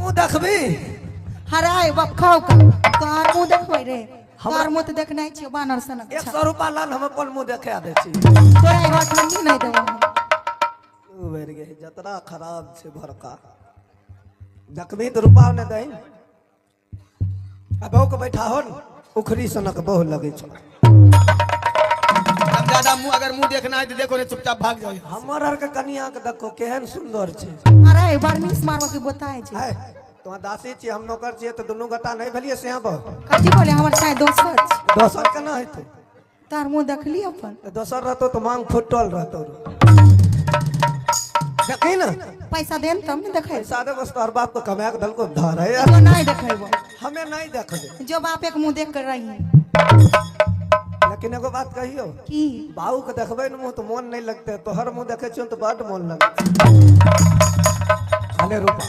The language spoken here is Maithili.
मुंह देखबी? हराय बाप खाओ का तोहार मुंह देखबै रे? तोहार मुंह तऽ देखने छियौ, बानर सनक। 100 रुपा लान, हम अपन मुंह देखा दै छी। तोरा एगो अठन्नी नहि देबो हम। उ भरि गे जतरा खराब छै भरका। देखबी तऽ रुपा नहि दही। आ बहू के बैठाहो ने, उखड़ी सनक बहु लगै छौ। अब ज्यादा मुंह, अगर मुंह देखना है तो देखो, नहीं चुपचाप भाग जाओ यहाँ। हमर आर के कनिया के देखो, केहन सुंदर छै। अरे, बर्निश मारबो के बताए छै। है तोहाँ दासी छियै, हम नौकर छियै, तऽ दुनू गोटा नहि भेलियै से बहु? कथी बोले? हमर साय दोसर छै। दोसर केना हेतै? तार मुंह देखली अपन? तऽ दोसर रहतौ तऽ मांग फुटल रहतौ। देखी ने। पैसा देन तब ने देखै। पैसा देबो से तोहर बाप के कमा के देलको धर है। जो, नहीं देखेबो। हमे नहीं देखबे। जो, बापे के मुंह देख कर रही। लेकिन एगो बात कहियो? की? बाबू के देखबै ने मुंह तऽ मोन नहीं लगते, तोहर मुंह देखै छियौ तऽ बड मोन लगै। अले रूपा।